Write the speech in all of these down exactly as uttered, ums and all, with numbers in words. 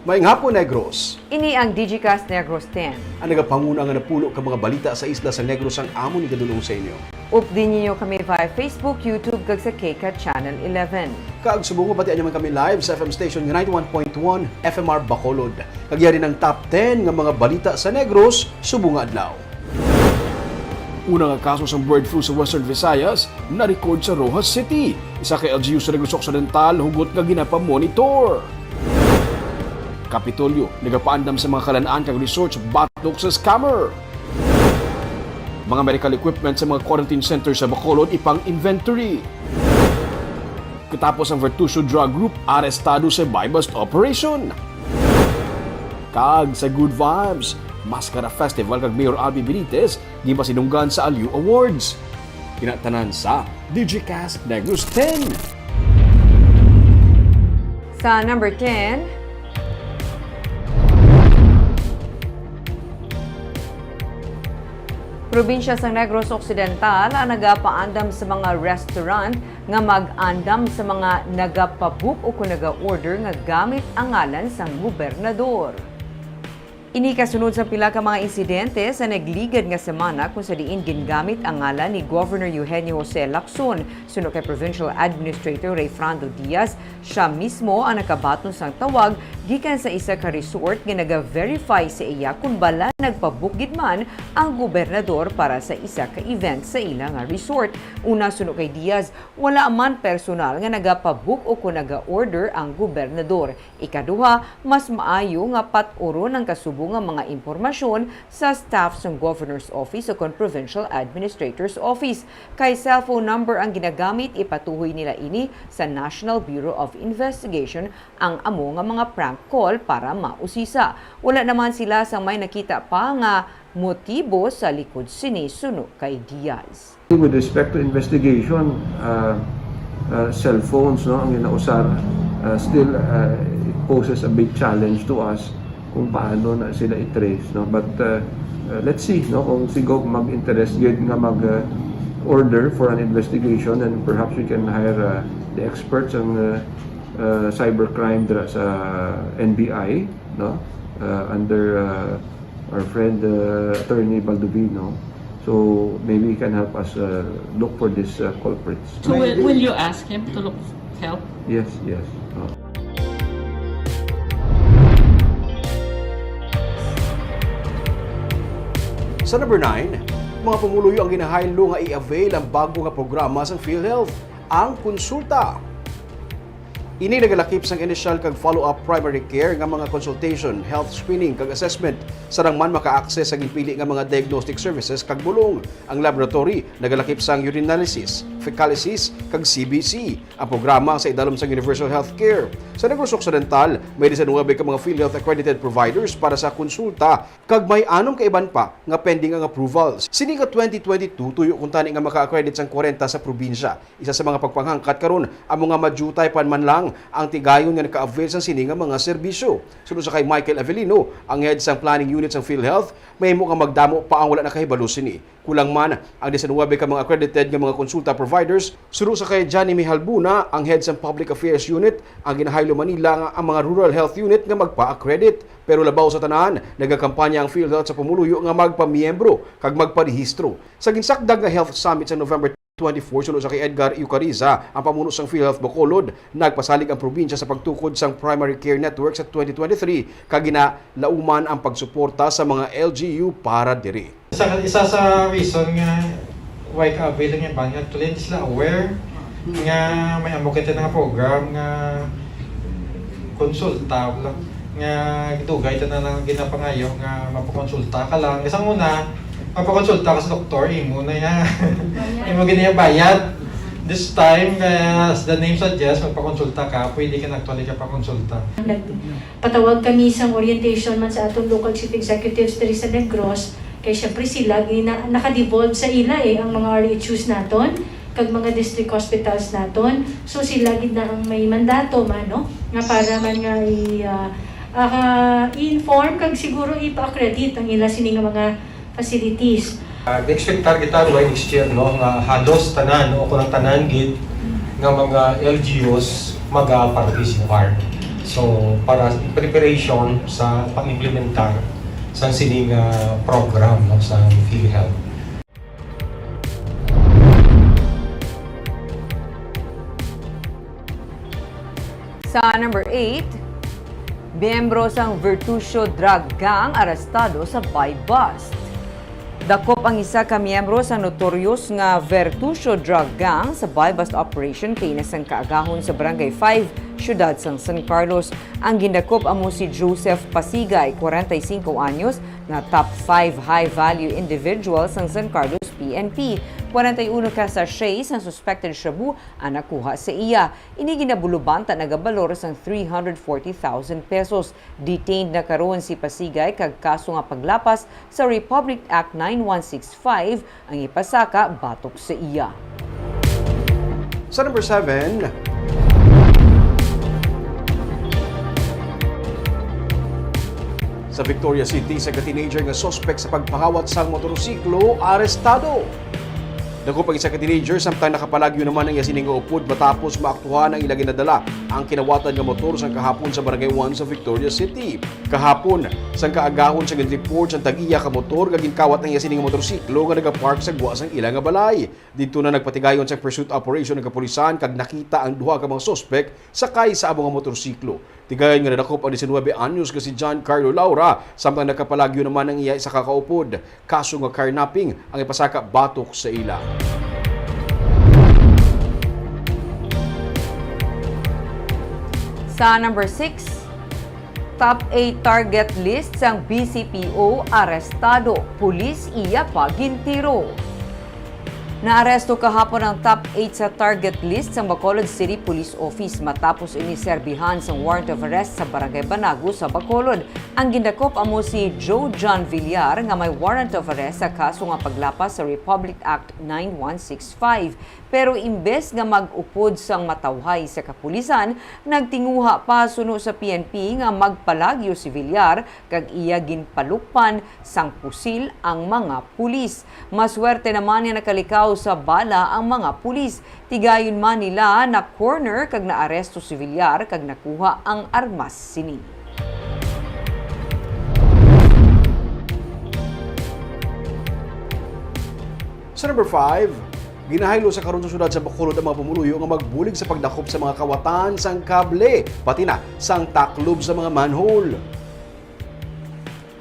Maayong hapon, Negros. Ini ang Digicast Negros ten. Ang nagapanguna nga napulo ka mga balita sa isla sa Negros ang amon igadul-ong sa inyo. Updi ninyo kami via Facebook, YouTube, kag sa KCAT Channel eleven. Kag subong mabatian nyo man kami live sa F M station nga ninety-one point one F M R Bacolod. Kag yari ang top ten nga mga balita sa Negros subong nga adlaw. Una nga kaso sang bird flu sa Western Visayas na-record sa Roxas City. Isa ka L G U sa Negros Occidental hugot nga ginapamonitor. Kapitolyo nagapaandam sa mga kalan-an kag resorts batok sa scammer. Mga medical equipment sa mga quarantine center sa Bacolod ipang-inventory. Katapos ang Vertuso Drug Group arestado sa buy-bust operation. Kag sa Good Vibes, Mascara Festival kag Mayor Albee Benitez ginpasidunggan sa Aliw Awards. Kinatanan sa Digicast Negros ten. Sa number ten, probinsya sang Negros Occidental ang nagapaandam sa mga restaurant nga mag-andam sa mga nagapabook o kon naga-order nga gamit ang ngalan sang gobernador. Ini kasunod sa pila ka mga insidente sa nagligad nga semana kung sa diin gingamit ang ngalan ni Governor Eugenio Jose Lacson. Suno kay Provincial Administrator Rayfrando Diaz, siya mismo ang nakabaton sang tawag gikan sa isa ka resort nga naga-verify sa iya kon bala nagpabook gid man ang gobernador para sa isa ka event sa ila nga resort. Una, suno kay Diaz, wala man personal nga nagapabook o kon naga-order ang gobernador. Ikaduha, mas maayo nga pat-uron ang kasubo nga mga impormasyon sa staff sang Governor's Office o kon Provincial Administrator's Office. Kay cellphone number ang ginagamit, ipatuhoy nila ini sa National Bureau of Investigation ang amo nga mga prank call para mausisa. Wala naman sila sang may nakita pa nga motibo sa likod sini, suno kay Diaz. With respect to investigation, uh, uh, cell phones, no, ang ginausar, uh, still, uh, it poses a big challenge to us kung paano na sila i-trace, no. But, uh, uh, let's see, no, kung si Gov mag-interest gyud nga mag, uh, order for an investigation, and perhaps we can hire, uh, the experts ang, uh, uh, cybercrime dira sa N B I, no, uh, under, uh, our friend, uh, Attorney Baldovino. So maybe he can help us, uh, look for these, uh, culprits. So will, will you ask him to look help? Yes, yes. Oh. Sa number nine, mga pumuluyo ang ginahaylo nga i-avail ang bago nga programa sang PhilHealth, ang Konsulta. Ini nagalakip sang initial kag follow-up primary care nga mga consultation, health screening, kag assessment. Sarang man maka-access sa ginpili nga mga diagnostic services kag bulong. Ang laboratory nagalakip sang urinalysis, fecalysis, kag C B C. Ang programa sa idalom sang universal health care. Sa Negros Occidental, may diecinuebe ka mga PhilHealth accredited providers para sa konsulta, kag may anom ka iban pa nga pending ang approvals. Sini nga twenty twenty-two, tuyo kuntani nga maka-accredit sang kwarenta sa probinsya. Isa sa mga pagpanghangkat karon amo nga madiyutay pa man lang ang tigayon nga naka-avail sang sini nga mga serbisyo. Suno sa kay Michael Avelino, ang head sang planning unit sang PhilHealth, mahimo nga magdamo pa ang wala nakahibalo sini. Kulang man ang diecinuebe ka mga accredited nga mga konsulta providers. Suno sa kay Johnny Mihalbuna, ang head sang public affairs unit, ang ginahaylo man nila nga ang mga rural health unit nga magpa-accredit. Pero labaw sa tanan, nagakampanya ang PhilHealth sa pumuluyo nga magpamiyembro kag magparehistro. Sa ginsakdag nga Health Summit sa November twenty-four, suno sa kay Edgar Eucariza, ang pamuno sang PhilHealth Bacolod, nagpasalig ang probinsya sa pagtukod sang primary care network sa twenty twenty-three, kag ginalauman ang pagsuporta sa mga L G U para diri. Isa, isa sa reason nga why ka-avail ang iban, nga actually hindi sila aware nga may amo kita nga program nga konsulta lang, nga dugay ta na lang ginapangayo nga mapakonsulta ka lang. Kasi una, mapakonsulta ka sa doktor, imo na ya. Imo ginabayad. This time, kaya as the name suggests, magpakonsulta ka, pwede ka na actually ka pakonsulta. Nagpatawag kami sang orientation man sa aton local chief executives diri sa Negros, kay syempre sila gina, naka-devolve sa ila eh ang mga R H Us naton kag mga district hospitals naton. So sila gid na ang may mandato man, no, nga para man nga i, ah, ah, i-inform kag siguro ipa-accredit ang ila sini nga mga facilities. Ah, expectar kita by next year, no, nga halos tanan, no, o kung tanan gid nga mga L G Us maga-participar. So, para in preparation sa pag-implementar sa sining, ah, program, no, sa PhilHealth. Sa number eight, miyembro sang Vertusio Drug Gang arestado sa buy-bust. Dakop ang isa ka miyembro sang notorious nga Vertusio Drug Gang sa buy-bust operation kaina sang kaagahon sa Barangay five, siyudad sang San Carlos. Ang gindakop amo si Joseph Pasigay, kwarenta y singko anyos, nga top five high-value individual sang San Carlos P N P. Kwarenta y uno ka sachets sang suspected shabu ang nakuha sa iya. Ini ginabulubanta nagabalor sang three hundred forty thousand pesos. Detained na karon si Pasigay kag kaso nga paglapas sa Republic Act nine one six five ang ipasaka batok sa iya. Sa number seven, sa Victoria City, isa ka teenager nga suspek sa pagpangawat sang motorsiklo arestado. Dakop ang isa ka teenager samtang nakapalagyo naman ang iya sini nga upod matapos maaktuhan ang ila ginadala ang kinawatan nga motor sang kahapon sa Barangay one sa Victoria City. Kahapon, sang kaagahon sa gin-report sang tag-iya ka motor nga ginkawat ang iya sini nga motorsiklo nga nagapark sa gwa sang ila nga balay. Didto na nagpatigayon sang pursuit operation ang kapulisan kag nakita ang duha ka mga suspek sakay sa amo nga motorsiklo. Tigayon nga nadakop ang diecinuebe anyos nga si John Carlo Laura, samtang nakapalagyo naman ang iya isa ka kaupod. Kaso nga carnapping ang ipasaka batok sa ila. Sa number six, top eight target list sang B C P O arestado, pulis iya pa gintiro. Naaresto kahapon ang top eight sa target list sang Bacolod City Police Office matapos ini serbihan sang warrant of arrest sa Barangay Banago sa Bacolod. Ang gindakop amo si Joe John Villar nga may warrant of arrest sa kaso nga paglapas sa Republic Act nine one six five. Pero imbes nga mag-upod sang matawhay sa kapulisan, nagtinguha pa suno sa P N P nga magpalagyo si Villar kag iya ginpalukpan sang pusil ang mga pulis. Maswerte naman nga nakalikaw sa bala ang mga pulis. Tigayon man nila na-corner kag naaresto si Villar kag nakuha ang armas sini. Sa number five, ginahaylo sa karon sa siyudad sa Bacolod ang mga pumuluyo nga magbulig sa pagdakop sa mga kawatan sang kable, pati na sang taklob sa mga manhole.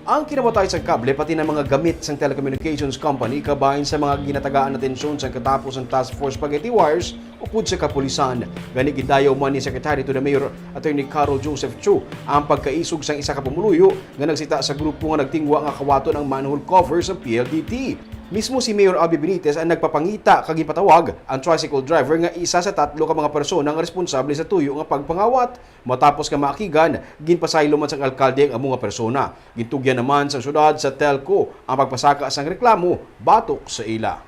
Ang kinawatay sang kable pati na mga gamit sang telecommunications company kabahin sa mga ginatagaan atensyon sang katapo sang Task Force Spaghetti Wires upod sa kapulisan. Gani, gidayaw man ni Secretary to the Mayor Attorney Carol Joseph Chu ang pagkaisog sang isa ka pumuluyo nga nagsita sa grupo nga nagtingwa nga kawaton ang manhole cover sa P L D T. Mismo si Mayor Abby Benitez ang nagpapangita kag ginpatawag ang tricycle driver nga isa sa tatlo ka mga persona nga responsable sa tuyo nga pagpangawat. Matapos nga maakigan, ginpasaylo man sang alkalde ang amo nga persona. Gintugyan naman sang syudad sa telco ang pagpasaka sang reklamo batok sa ila.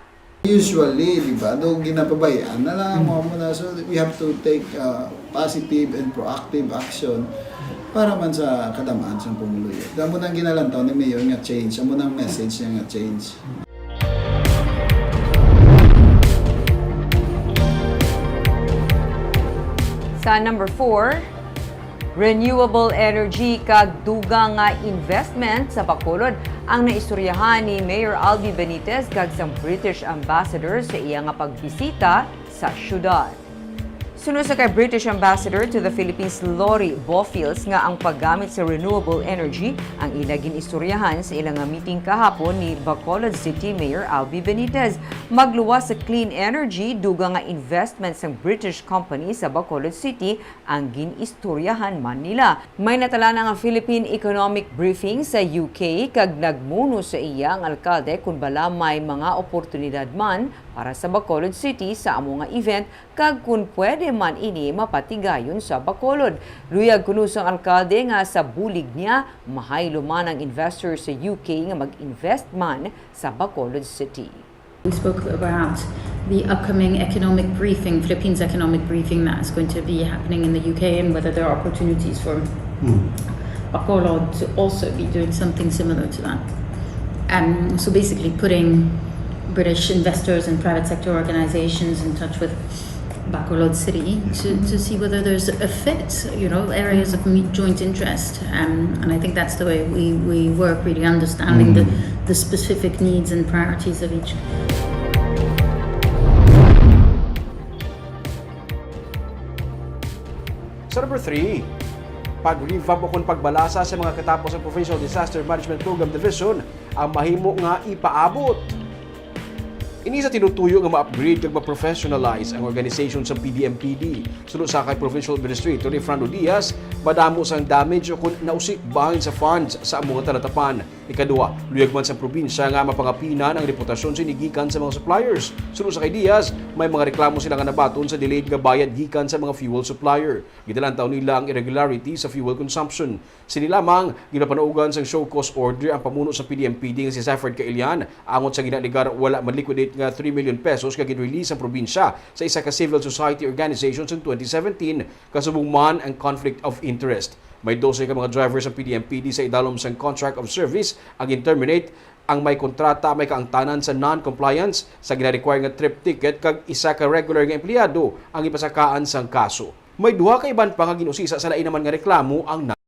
Usually, di ba, do ginapabay-an na lang mo mo na. So we have to take uh, positive and proactive action para man sa kadamaan sang pumuluyo. Amo nang ginalantaw ni Mayor nga change, amo nang message niya nga change. Sa number four, renewable energy kag dugang nga investment sa Bacolod ang naistoryahan ni Mayor Albi Benitez kag sang British Ambassador sa iya nga pagbisita sa syudad. Suno sa kay British Ambassador to the Philippines, Lori Bofiles, nga ang paggamit sa renewable energy ang ila gin-istoryahan sa ila nga meeting kahapon ni Bacolod City Mayor Albi Benitez. Magluwas sa clean energy, dugang nga investment sang British company sa Bacolod City ang gin-istoryahan man nila. May natala na nga Philippine Economic Briefing sa U K kag nagmuno sa iya ang alkalde kon bala may mga oportunidad man para sa Bacolod City sa amo nga event kag kon pwede man ini mapatigayon sa Bacolod. Luyag kuno sang alkalde nga sa bulig niya, mahaylo man ang investor sa U K nga mag-invest man sa Bacolod City. We spoke about the upcoming economic briefing, Philippines economic briefing that is going to be happening in the U K, and whether there are opportunities for Bacolod to also be doing something similar to that. Um, so basically putting British investors and private sector organizations in touch with Bacolod City to, to see whether there's a fit, you know, areas of me- joint interest. Um, and I think that's the way we, we work, really understanding the, the specific needs and priorities of each. Sa number three, pag-revamp o kon pagbalasa sa mga katapos ang Provincial Disaster Management Program Division ang mahimo nga ipaabot. Ini sa tinutuyo nga ma-upgrade kag ma-professionalize ang organisasyon sa P D M P D. Suno sa kay Provincial Administrator Efrando Diaz, madamo sang damage o kon nausik bahin sa funds sa amo nga talatapan. Ikaduha, luyag man sa probinsya nga mapangapinan ang reputasyon sini gikan sa mga suppliers. Suno sa kay Diaz, may mga reklamo sila nga nabaton sa delayed nga bayad gikan sa mga fuel supplier. Gidalantaw nila ang irregularity sa fuel consumption. Sini lamang, ginapanaugan sang show cause order ang pamuno sa P D M P D nga si Zafford Cailian angot sa ginalegar wala ma-liquidate nga three million pesos nga gin-release ang probinsya sa isa ka civil society organization sa twenty seventeen, kasubong man ang conflict of interest. May dose ka mga driver sa P D M P D sa idalom sang contract of service ang gin-terminate. Ang may kontrata may kaangtanan sa non-compliance sa gina-require nga trip ticket kag isa ka regular nga empleyado ang ipasakaan sang kaso. May duha ka iban pa nga gin-usisa sa lain naman nga reklamo ang na-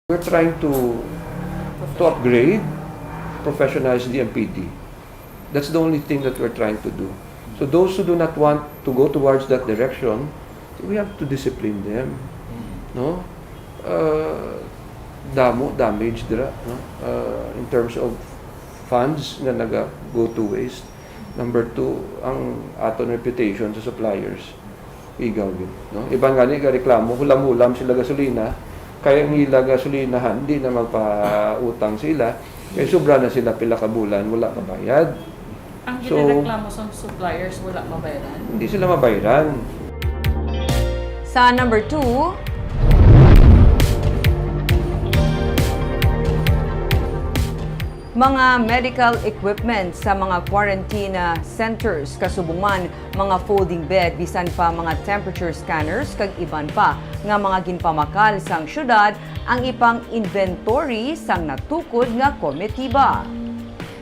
We're trying to to upgrade, professionalize the M P D. That's the only thing that we're trying to do. So those who do not want to go towards that direction, we have to discipline them. No? Uh, damo damage dira, no? Uh, in terms of funds nga naga go to waste. Number two, ang aton reputation sa suppliers. Igaw gid, no? Iban gani gareklamo, hulam-hulam sila gasolina, kay ang ila gasolinahan di na magpautang sa ila, kay sobra na sila pila ka bulan wala mabayad. Ang So- ginareklamo sa suppliers wala mabayaran? Hindi sila mabayaran. Sa number two, mga medical equipment sa mga quarantine ah, centers, kasubong man mga folding bed, bisan pa mga temperature scanners kag iban pa nga mga ginpamakal sang syudad ang ipang-inventory sang natukod nga komitiba.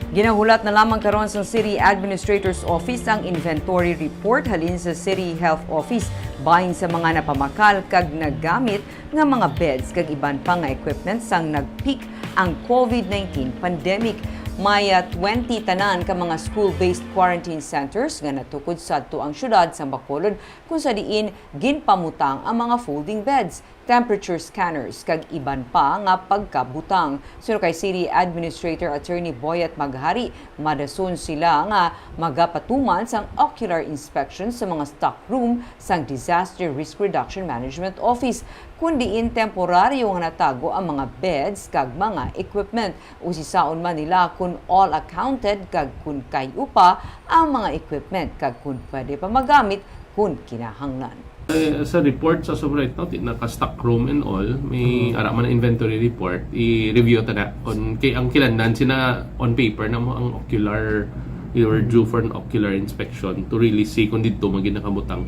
Ginahulat na lamang karon sang City Administrator's Office ang inventory report halin sa City Health Office bahin sa mga napamakal kag nagamit nga mga beds kag iban pa nga equipment sang nag-peak ang COVID nineteen pandemic. May ah, twenty tanan ka mga school-based quarantine centers nga natukod sadto ang syudad sang Bacolod, kung sa diin ginpamutang ang mga folding beds, temperature scanners, kag iban pa nga pagkabutang. Suno kay City Administrator Attorney Boyet Maghari, madason sila nga magapatuman sang ocular inspection sa mga stock room sang Disaster Risk Reduction Management Office, kun diin temporaryo nga natago ang mga beds kag mga equipment. Usisaon man nila kun all accounted kag kun kay-o pa ang mga equipment kag kun pwede pa magamit kun kinahanglan. Eh, sa report, as of right now, di naka-stock room and all. May ara man ang inventory report. I-review ta na. Kung kay ang kinahanglan sina on paper na mo ang ocular, you were due for an ocular inspection to really see kung didto man gid nakabutang.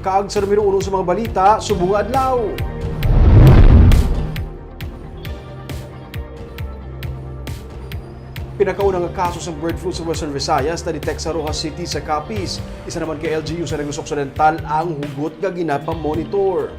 Kag sa numero uno sa mga balita, subong nga adlaw. Pinakauna nga kaso sang bird flu sa Western Visayas na-detect sa Roxas City sa Capiz. Isa naman ka L G U sa Negros Occidental ang hugot nga ginapamonitor.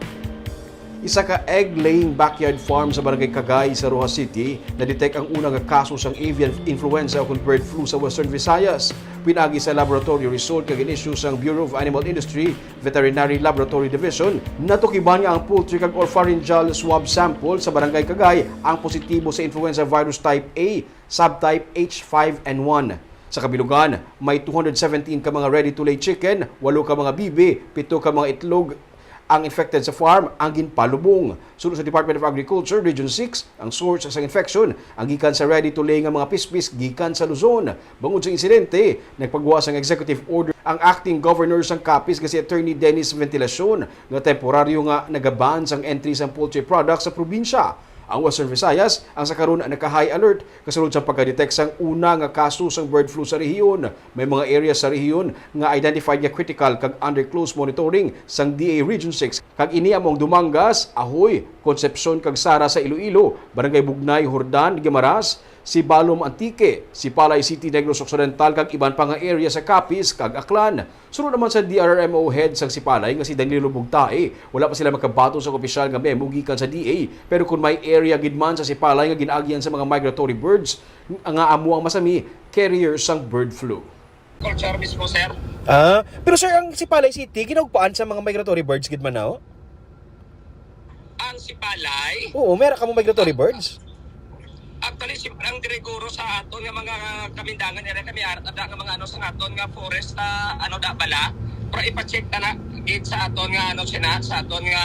Isa ka egg-laying backyard farm sa Barangay Cagay sa Roxas City na-detect ang una nga kaso sang avian influenza o kon bird flu sa Western Visayas. Pinaagi sa laboratory result nga gin-issue sang Bureau of Animal Industry Veterinary Laboratory Division, natukiban nga ang poultry kag oropharyngeal swab sample sa Barangay Cagay ang positibo sa influenza virus type A, subtype H five N one. Sa kabilugan, may two hundred seventeen ka mga ready-to-lay chicken, walo ka mga bibi, pito ka mga itlog ang infected sa farm ang ginpalubong. Suno sa Department of Agriculture, Region six, ang source sa infection ang gikan sa ready-to-lay nga mga pispis gikan sa Luzon. Bangod sa insidente, nagpagwa sang executive order ang acting governor sang Capiz nga si Attorney Dennis Ventilacion nga temporaryo nga nagaban sang entry sang poultry products sa probinsya. Ang Western Visayas ang sa karon naka-high alert kasulod sa pagka-detect sang una nga kaso sang bird flu sa rehiyon. May mga areas sa rehiyon nga identified nga critical kag under close monitoring sang D A Region six, kag ini amo ang Dumangas, Ajuy, Concepcion kag Sara sa Iloilo, Barangay Bugnay, Jordan, Guimaras, Sibalom, Antique, Sipalay City, Negros Occidental, kag iban pa nga area sa Capiz kag Aklan. Suno naman sa D R R M O head sang Sipalay nga si Danilo Bugtae, wala pa sila makabaton sa opisyal nga memo gikan sa D A, pero kung may area gid man sa Sipalay nga gin-agian sa mga migratory birds nga amo ang masami, carrier sang bird flu. Culture mismo, sir. Ah, pero sir, ang Sipalay City, ginugpaan sa mga migratory birds gid man na, oh? Ang Sipalay? Oo, meron ka mo migratory birds? Actually, siyempre, ang Gregoro sa aton nga mga kamindangan, area kami, ar-, ada nga mga ano sa aton nga forest, ah, ano, da bala. Pero ipa-check na na, gid sa aton nga, ano, sina, sa aton nga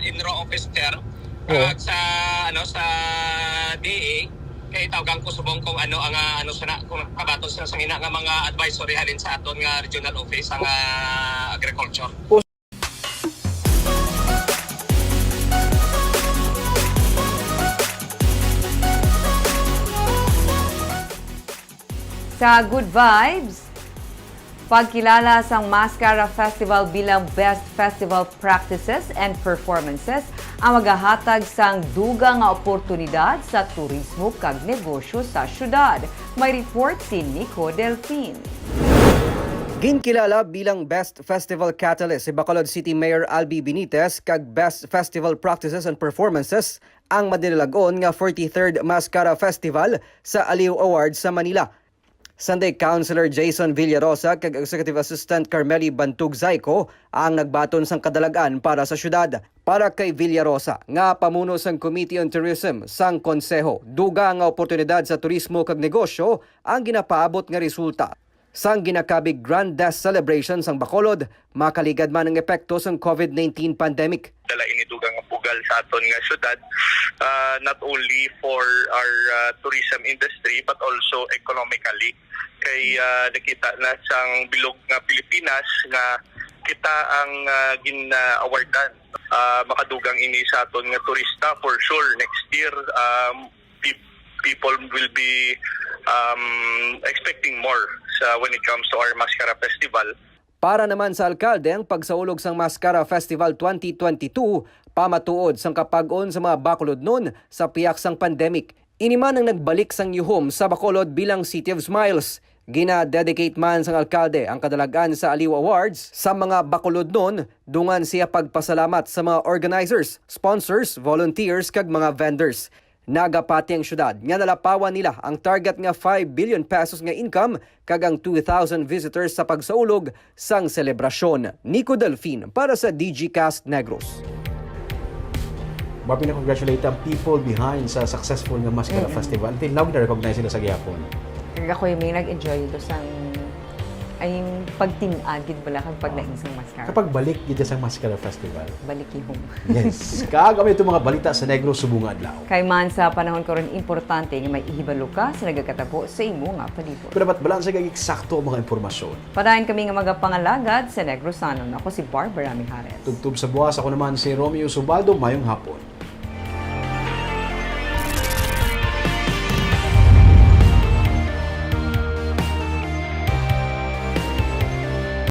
inro officer, Oo. Kag sa, ano, sa D A, kay tawgan ko subong kung ano ang, ah, ano, sana, kung kabaton sila sa ina nga mga advisory halin sa aton nga regional office, ang, ah, agriculture. Sa Good Vibes, pagkilala sang Mascara Festival bilang Best Festival Practices and Performances ang magahatag sang dugang nga oportunidad sa turismo kag negosyo sa syudad. May report si Nico Delfin. Ginkilala bilang Best Festival Catalyst si Bacolod City Mayor Albi Benitez kag Best Festival Practices and Performances ang madinalag-on nga forty-third Mascara Festival sa Aliw Awards sa Manila. Sanday Councilor Jason Villarosa kag Executive Assistant Carmeli Bantug Zayco ang nagbaton sang kadalag-an para sa syudad. Para kay Villarosa, nga pamuno sang Committee on Tourism sang Konseho, dugang nga oportunidad sa turismo kag negosyo ang ginapaabot nga resulta sang ginakabig Grand Desk Celebration sang Bacolod, makaligad man ang epekto sang COVID nineteen pandemic. Dala ini dugang nga bugal sa aton nga syudad, ah, not only for our, ah, tourism industry but also economically. Kay, ah, nakita na sang bilog nga Pilipinas nga kita ang, ah, gin-awardan. Ah, makadugang ini sa aton nga turista for sure next year. Um, peop-, people will be, um, expecting more sa when it comes to our Mascara Festival. Para naman sa alkalde, ang pagsaulog sang Mascara Festival twenty twenty-two pamatuod sang kapag-on sa mga Bacolodnon sa piyak sang pandemic. Ini man ang nagbalik sang yuhom sa Bacolod bilang City of Smiles. Gina-dedicate man sang alkalde ang kadalag-an sa Aliw Awards sa mga Bacolodnon, dungan siya pagpasalamat sa mga organizers, sponsors, volunteers, kag mga vendors. Nagapati ang syudad nga nalapawan nila ang target nga five billion pesos nga income kag ang two thousand visitors sa pagsaulog sang selebrasyon. Nico Delfin para sa D G Cast Negros. Barbie, na-congratulate ang people behind sa successful nga Mascara Mm-mm. Festival. Until now, gina-recognize sila sa gihapon. Kag ako yung may nag-enjoy ito sang, ay, yung pagtin-a gid bala kag paglaing sang Mascara. Kapag balik gid sa Mascara Festival. Balik ihong. Yes. Kag amo itong mga balita sa Negros subong nga adlaw. Kay man sa panahon karon, importante nga may ihibalo ka sa nagakatabo sa imo nga palibot. Pero dapat balanse kag eksakto ang mga impormasyon. Padayon kami nga magapangalagad sa Negrosanon. Ako si Barbara Mijares. Tubtob sa buwas, ako naman si Romeo Subaldo. Mayong hapon.